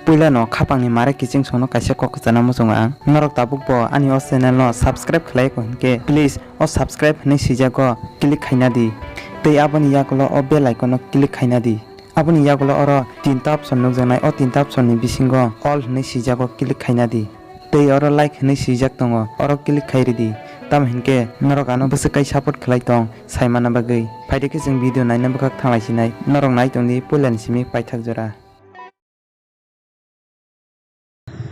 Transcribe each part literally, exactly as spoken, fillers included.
Puila no khapang ni mare kiching song no kaisa kok kwchana muchungo ang. Norok tabuk bo ani o channel no subscribe khlai ko hinkhe please o subscribe hinwi swijak o click khaina di. Tei aboni yagulo o bell icon no click khaina di. Aboni yagulo oro tinta option nukjaknai, o tinta option ni bisingo all hinwi swijak o click khaina di. Tei oro like hinwi swijak tongo, oro click khai ridi. Tamo hinkhe norok ano bwswk kai support khlai tong saimana bagwi. Phaidi khe chwng video naina bwkhak thanglai sinai. Norok nai tongdi puilani simi paithak jora.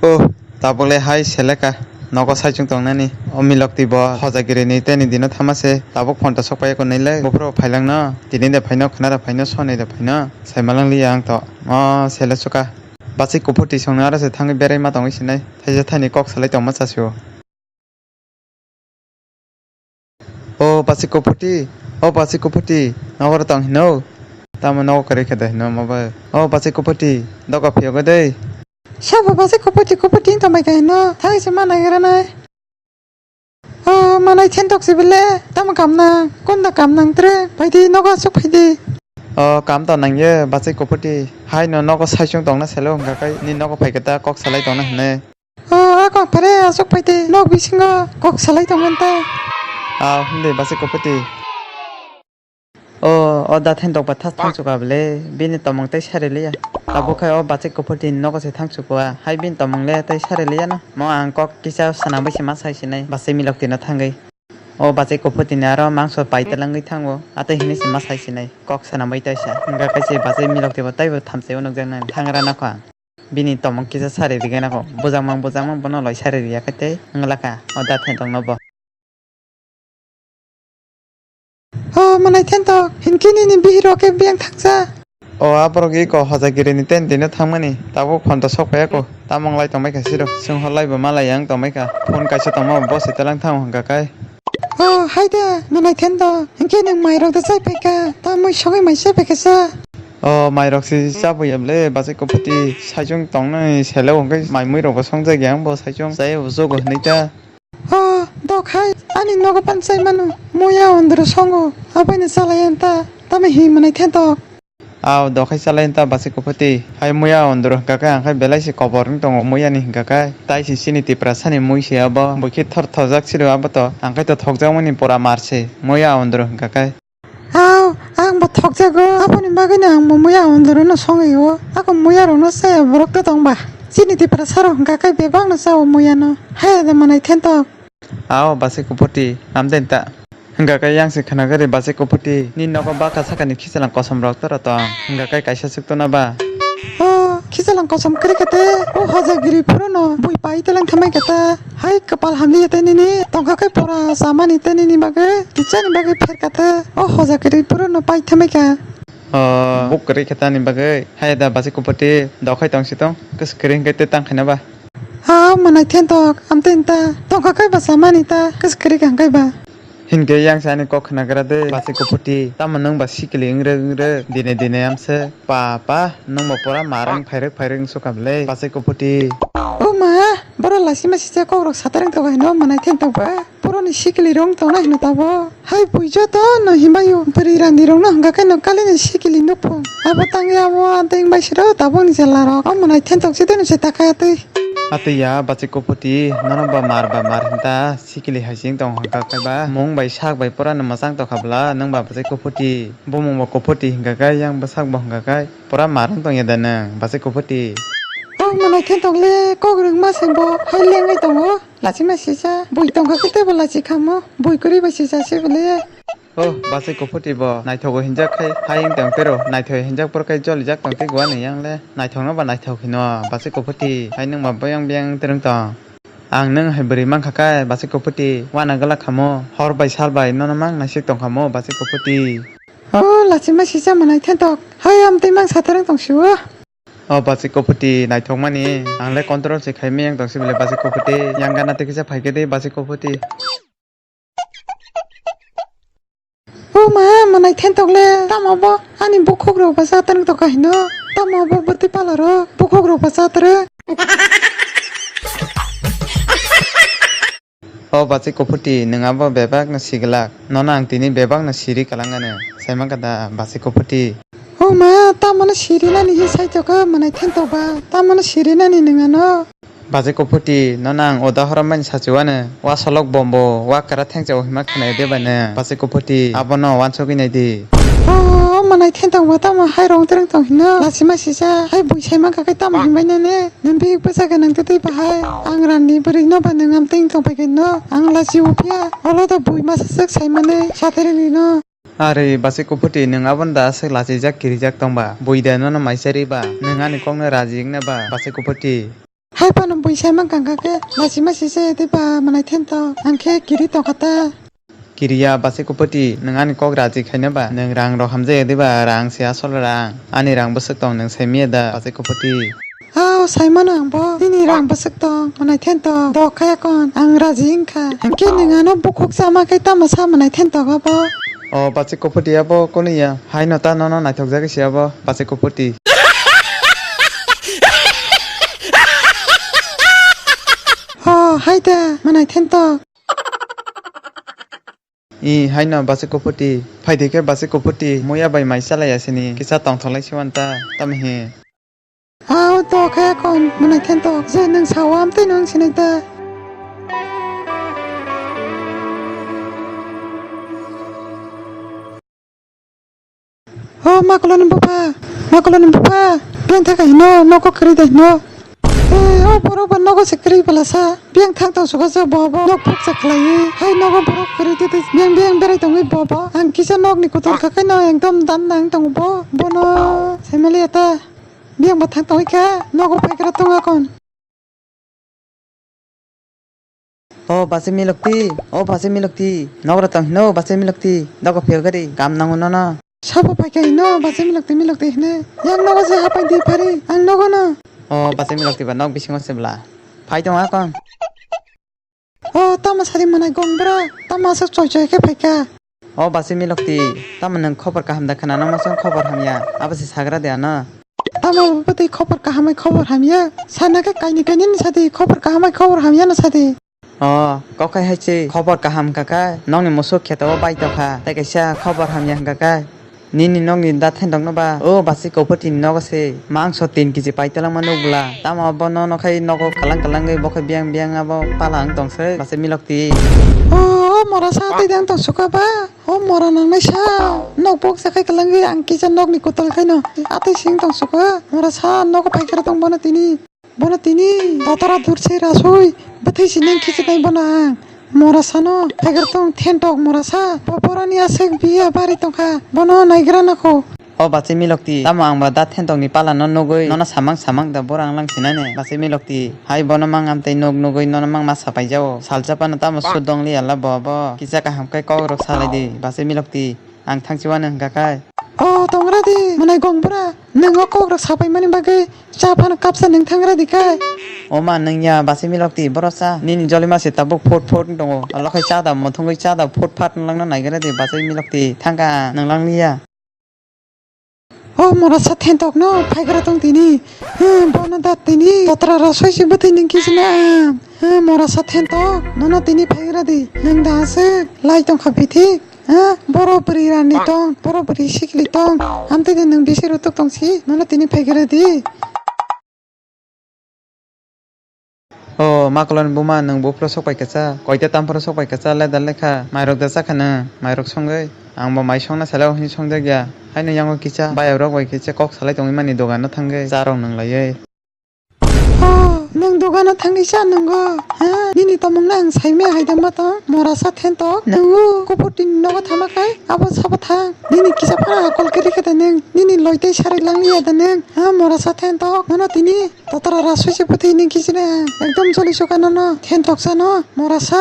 Oh, tabuk le hai seleka. Nogo saichung tongnani. O milok twi bo hojagiri ni tei ni dino thama se. Tabuk phone to sok pai ya ko nai le. Buphuru phailang no. Tini de phaino, khna de phaino, soni de phaino. Sai malang liya ang to. O sele suka. Bachai kuphur twi song no aro se thangwi berai ma tongwi sinai. Thaisa thaini kok salai tongma chasio. O bachai kuphur twi, o bachai kuphur twi, nogo ro tong hino? Tamo nogo kwrwi khe de hino omo bai. O bachai kuphur twi, doga phiyogo dei. Sabo bachai kuphur twi, kuphur twi tongbai kha hino, thai se ma naigra nai. O manai thentok se bele, tamo kam nang, kunda kam nang tre, phaidi nogo aswk phaidi. O kam to nangya, bachai kuphur twi, haino nogo saichung tongna selo hwnkha khai, ni nogo phaikhe ta kok salai tongna hwnwi. O, a kok phare aswk phaidi nok bisingo kok salai tongmani ta. A, hwnde bachai kuphur twi. O, o da thentok ba thas thangchuka bele, bini tomong tei sari liya. Tabuk khai o bachai kuphur twi nogo se thangchuka, hai bini tomong le tei sari liya no. Mo ang kok kisa swnamwi se ma sai sinai, bachai milok twi no thangwi. O bachai kuphur twi ni aro mangso pai telangwi thango, atwi hinwi se ma sai sinai, kok swnamwi tei sa. Hwnkha khe se bachai milok twi bo tei bo thamchi o nukjaknai, thangra nakho ang. Bini tomong kisa sari rigena kho. Bujak mang, bujak mang, bono loi sari riya khe tei wngla kha. O da thentok no bo. O manai thentok, hinkhe nini bihiro khe biyang thangsa. O aborok iko hojagiri ni ten dino thangmani. Tabuk phone to sok paiya kho. Tamong lai tongbai kha siro. Sung hor lai bo malai yang tongbai kha. Phone kaisa tongma bo se telang thang hwnkha kai. O, hai da, manai thentok. Hinkhe nwng mairok da chai phaikha, ta mui sogwi mai chai phaikha sa. O, mairok se chabwi ya bwle, bachai kuphur twi saichung tongnai selo hwnkhe mai mui rok bo songjak ya, ang bo saichung chai bo jogo hwnwi ta. O, dok hai, ani nogo pan chai mano, muya ondro songo, abaino chalai ya ta, tamo hi manai thentok. Aw, dokhai chalai ta bachai kuphur twi. Hai muya ondro hwnkha khe ang khai belai se kobor wng tongo muya ni hwnkha khe. Tai se chini Tiprasa ni mui se abo. Bwkhe thor thojak siro abo to. Ang khai to thokjakmani pura mar se. Muya ondro hwnkha khe. Aw, ang bo thokjago. Aboni bagwi no ang bo muya ondro no songwi o. Ako muya rok no chaya borok to tong ba. Chini Tiprasa rok hwnkha khe bebak no chao muya no. Hai da manai thentok. Aw, bachai kuphur twi, amtwi ta. Hwnkha khe yang se khna gari bachai kuphur twi, nini nogo baka sakani khichalang kosom rok toro tong. Hwnkha khe kaisa chuk tona ba. O, khichalang kosom kwrwi kha te, o hojagiri phuru no bui pai telang thamai kha ta. Hai kwpal hamli ya te nini, tongkha khe pora chamani te nini bagwi, kichani bagwi pher kha te, o hojagiri phuru no pai thamai kha. O, buk kwrwi kha tani bagwi, hai da bachai kuphur twi, dokhai tong si tong, kwswk kwrwi hwnkhe tei tang khaina ba. Ha, manai thentok, amtwi ta, tongkha khe bwsa mani ta, kwswk kwrwi kha hwnkhe ba. Hinkhe yang sa ani kok khnagra de, bachai kuphur twi, tamo nwng ba sikili wngrwk wngrwk, dine dine amse, pa, pa, nwng bo pura marang phairwk phairwk wngsukha bwle, bachai kuphur twi. O ma, borok lasima sisa kokrok satarwng tongo hino, manai thentok ba. Borokni sikili rok tongna hino tabo. Hai bui joto no himbayo bwrwi rani rok no hwnkha khe no kali ni sikili nukphung. Abo tangwi abo anteng bai siro tabuk ni chwla rok. Omo nai thentok si teno se takha twi. Atwi ya bachai kuphur twi nono ba mar ba mar hinta sikili hai sing tong hwnkha khe ba mung bai sak bai pura no mwchang tokha bwla nwng ba bachai kuphur twi. Bumung bo kuphur twi hwnkha khe yang bwsak bo hwnkha khe pura mar wng tong ya da nwng bachai kuphur twi. Omo nai thentok le kok rwngma se bo hai lengwi tongo. Lachima sisa, bui tongkha khe teibo lachi khamo, bui kwrwi bai sisa se bwle. Oh, bachai kuphur twi bo naithogo hinjak khai, hai wng tong tero, naithoi hinjak por khai jolijak tong tei gua ni yang le, naithokno ba naithok hino, bachai kuphur twi, hai nwng ba boyang biyang terwng tong. Ang nwng hai bwrwi mankha khe, bachai kuphur twi, wana gwlak khamo, hor bai sal bai nono mang naisik tong khamo, bachai kuphur twi. Oh, lachima sisa manai thentok, hai amtwi mang satarwng tong sio. O bachai kuphur twi naithokmani, ang le control se khai miyang tong sibole bachai kuphur twi, yang gana twi kisa phai khe tei bachai kuphur twi. O ma, manai thentok le, tamo bo ani bukhuk rok ba cha twrwng tongkha hino, tamo bo bwtwi pala rok bukhuk rok ba cha twrwng. O bachai kuphur twi, nwng abo bebak no siglak. Nono ang tini bebak no siri kwlangano. Sai mankha da bachai kuphur twi. O ma, tamano sirinani hi saitokha manai thentok ba, tamano sirinani nwng ano. Bachai Kuphuti, nono ang udahoron bai sachiwano, wa solok bombo, wa kara thengchao hima khnai de bai nwng. Bachai Kuphuti, abono wansugwi nai di. O, o manai thentok ba tamo hai rong tereng tong hino, lachima sisa, hai bui sai mankha khe tamo himbai nene, nwng bihik bwsa gwnang tei bahai, ang rani bwrwi no ba nwng amtwing tong phai khe no, ang lachi o phiya, olo da bui masa swk sai manwi, satere rino. Are, Bachai Kuphuti, nwng abono da aswk lachijak kirijak tong ba? Bui da nono mai chari ba? Nwng ani kokno raji wngna ba, Bachai Kuphuti? Hai phano bui sai mankha khe, lachima sise tei ba manai thentok, ang khe kiri tongkha ta. Kiriya, Bachai Kuphuti, nwng ani kok raji khaina ba? Nwng rang rok hamjaya de ba? Rang se asol rang. Ani rang bwswk tong nwng sai miya da, Bachai Kuphuti? Hao, saimano ang bo. Nini rang bwswk tong, manai thentok. Dok kaya kon, ang raji wngkha. Hwnkhe nwng ano bukhuk sama khe tamo sa manai thentok abo? O, Bachai Kuphuti abo kunu ya. Haino ta nono naithok jagwi se abo, Bachai Kuphuti. O, hai da, manai thentok. I, haino Bachai Kuphuti. Phaidi khe Bachai Kuphuti. Muya bai mai chalai ya sini. Kisa tongtholai se wan ta. Tamo he. Hao, to khe kon, manai thentok, je nwng sao amtwi nwng sinai ta. O makoloni bupha, makoloni bupha, biyang thaka hino, nogo kwrwi da hino. E, o borok ba nogo se kwrwi bwlasa, biyang thang tong suka je bo bo, nok phuksa khlaiwi, hai nogo borok kwrwi twi twi, biyang biyang berai tongwi bo bo, ang kisa nokni kutul khakhai no ekdom dan nang tongo bo, bono saimaliya ta. Biyang bo thang tongwi kha, nogo phaigra tong akon. O Bachai Milokti, o Bachai Milokti, nogra tong hino Bachai Milokti, dogo phiyok gari, kam nango nono. Sabo phaikha hino Bachai Milokti, Milokti hino. Yang nogo se hapai di phari, ang nogo no. O Bachai Milokti ba nok bisingo se bwla. Phai tong akon. O, tamo sari manai gong bwra, tamo aswk choi choi khe phaikha. O Bachai Milokti, tamo nwng khobor kaham da khna, nang masong khobor hamya, abo se sagra de ano. Tamo bwtwi khobor kaham hai khobor hamya, sana khe kaini kaini ni sadi khobor kaham hai khobor hamya no sadi. O, kok hai hai se khobor kaham kha kha, nokni musuk kheto o bai tokha, tei kaisa khobor hamya hwnkha kha. Nini nokni da thendok no ba? O Bachai Kuphuti ni nogo se mangso tin kg pai twlangma nuk bwla. Tamo bo nono khai nogo kwlang kwlangwi bo khe biyang biyang abo pala wng tong se Bachai Milokti. O, o mora sa tei dang tong suka ba? O mora nangnai sa. Nok bok sa khai kwlangwi ang kisa nokni kutal khai no. Atwi sing tong suka. Mora sa nogo phai khe tong bono tini. Bono tini dotara dur se rasui bwthai se nang khichi nai bono ang. Mora sano phaikar tong thentok mora sa. Bo boroni aswk biya bari tongkha. Bono naigra nako. O Bachai Milokti, tamo ang ba da thentok ni pala no nugui nono samang samang da borang lang sinane. Bachai Milokti, hai bono mang amtei nuk nugui nono mang ma sapai jao. Salsa pano tamo sudong li ala bo bo. Kisa kaham kai kok rok salai di. Bachai Milokti. Ang thangsi wano hwnkha khai. O, tongra di, mwnai gong bwra, nwng o kok rok sapai mani bagwi cha phano kapsa nwng thangra di khai. O ma, nwng ya Bachai Milokti, boro cha, nini jolima se tabuk phut phut wng tongo, olo khai cha da muthungwi cha da phut phat wng langna naigra di Bachai Milokti, thangkha nwng lang liya. O mora sa thentok no phaigra tong tini, hmm, bono da tini totra rosoi se bwtwi nwng kisi na, hmm, mora sa thentok nono tini phaigra di, nwng da aswk lai tongkha bithi. Ha, borok bwrwi rani tong, borok bwrwi sikli tong. Amtwi de nwng bisi rutuk tong si, nono tini phaigra di. O, makoloni buma, nwng buphuru sok pai kasa, koita tamphuru sok pai kasa, leda lekha, mairok da chakha nwng, mairok songwi. Ang bo mai songna salo hwnwi songjak ya. Haino yango kisa, bayok rok bai kisa kok salai tongwi mani dogano thangwi, charok nwnglaiwi. O, nwng dogano thangwi cha nwngo? Ha? Nini tomongno ang saimaya hai da matong? Mora sa thentok. Nwng o Kuphuti ni nogo thama khai abo sabo thang. Nini kisa phano akol kwrwi khe da nwng. Nini loi tei sarai lang ya da nwng. Ha, mora sa thentok. Nono tini totra rasoi se bwtwi nwng kisi na. Ekdom joli suka nono. Thentok sa no. Mora sa.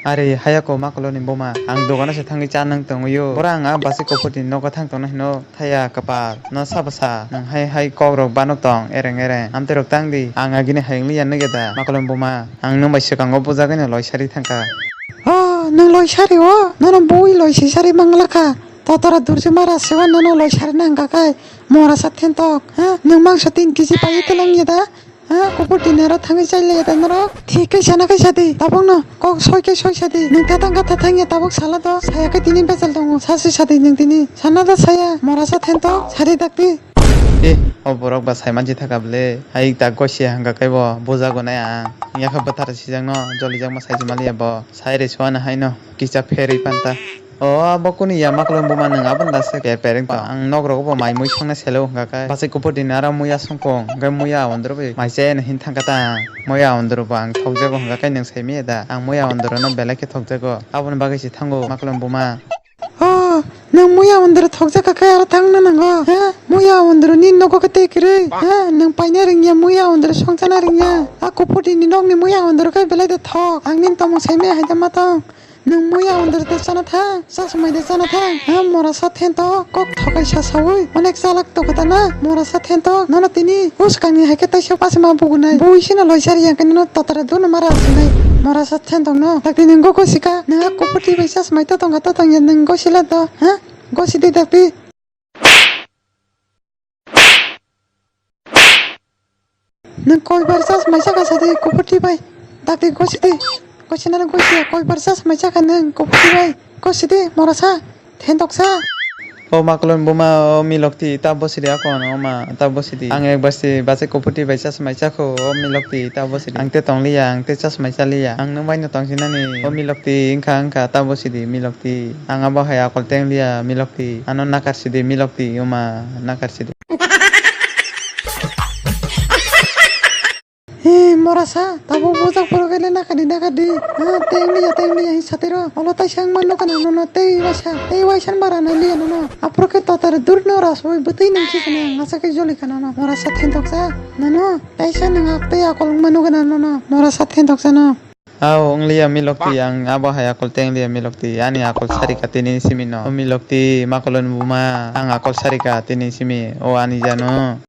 Are, haya ko makoloni buma. Ang dogano se thangwi cha nwng tongwi o. Bora ang a Bachai Kuphuti ni nogo thang tongna hino. Thaya kwpal, no sabo sa, nwng hai hai kok rok bano tong, ereng ereng. Amtwi rok tang di, ang agini hayung liya nugya da, makolom buma. Ang nwng bai swkango bujagwi no loi sari thangkha. O, nwng loi sari o, nono bui loi si sari mangla kha. Totora durjuma rasiwa nono loi sari nang kha kai, mora sa thentok, ha? Nwng mangso tin kg pai twlang ya da? Ha, kupur tini aro thangwi chai laiya da norok. Thik khe sana khe sadi, tabuk no. Kok soi khe soi sadi. Nwng thathang kha thathang ya tabuk sala do. Saya khe tini bejal tongo. Sasi sadi nwng tini. Sana da saya. Mora sa thento. Sadi dakti. Eh, o borok ba sai mansi thaka bwle. Hai ta gosi hangka kaibo. Buja gonai ang. Yakha bwthar sijakno. Jolijakma sai jumaliya bo. Sai re suana haino. Kisa pherwi panta. O, abo kunu ya maklum buma nwng aboni da se per pereng tong. Ang nok rogo bo mai mui songna selo hwnkha khe. Bachai kupur din aro muya songkong. Hwnkhe muya awandro bo mai chaya no hin thangkha ta. Muya awandro bo ang thokjago hwnkha khe nwng sai manya da. Ang muya awandro no belai khe thokjago. Aboni bagwi se thango maklum buma. O, nwng muya awandro thokjakha khe aro thangna nango. Ha? Muya awandro ni nogo khe tei kwrwi. Ha? Nwng paina rwngya muya awandro songchana rwngya. A kupur din ni nokni muya awandro khe belai de thok. Ang nini tomung sai manya hai da ma tong. Nwng muya awandro de chana thang, chasmai de chana thang. Ha, mora sa thento, kok thokai sa saui, onek chalak tokotana, mora sa thento, nono tini, uskangni hai khe taisa pasma bugunai. Bui sino loisari yang khe nono totara duno mara asinai. Mora sa thento no, dakti nwng go gosika, nwng a kupur twi bai chasmai to tongkha to tongya, nwng gosila to, ha? Gosi de dakti. Nwng koibar chasmai chakha sadi kupurti bai. Dakti gosidi. Gosinani gosi ya koibar chasmai chakha nwng kupurti bai. Gosidi morasa. Thendoksa. O maklon buma o milokti ta bosidi ako ano ma ta bosidi. Ang ek basti bachai kupurti bai chasmai chakho o milokti ta bosidi. Ang te tongliya ang te chasmai chaliya. Ang nwng bai no tongsinani o milokti wngkha wngkha ta bosidi milokti. Ang abo hai akol tengliya milokti. Ano nakar sidi milokti uma nakar sidi. He, morasa, tabuk bujak borok ele nakadi nakadi. Ha, tengli ya, tengli ya, hi satiro. Olo taisa ang mano kana nono, tei waisa, tei waisa bara na liya nono. Apro ke totar dur no ras, oi bwtwi nang ki kana, ngasa ke joli kana no. Morasa thendok sa, nono, taisa nang ak tei akol mano kana nono. Morasa thendok sa no. Aw, wngliya milokti, ang abo hai akol tengliya milokti, ani akol sarika tini simi no. O milokti, makolon buma, ang akol sarika tini simi, o ani jano.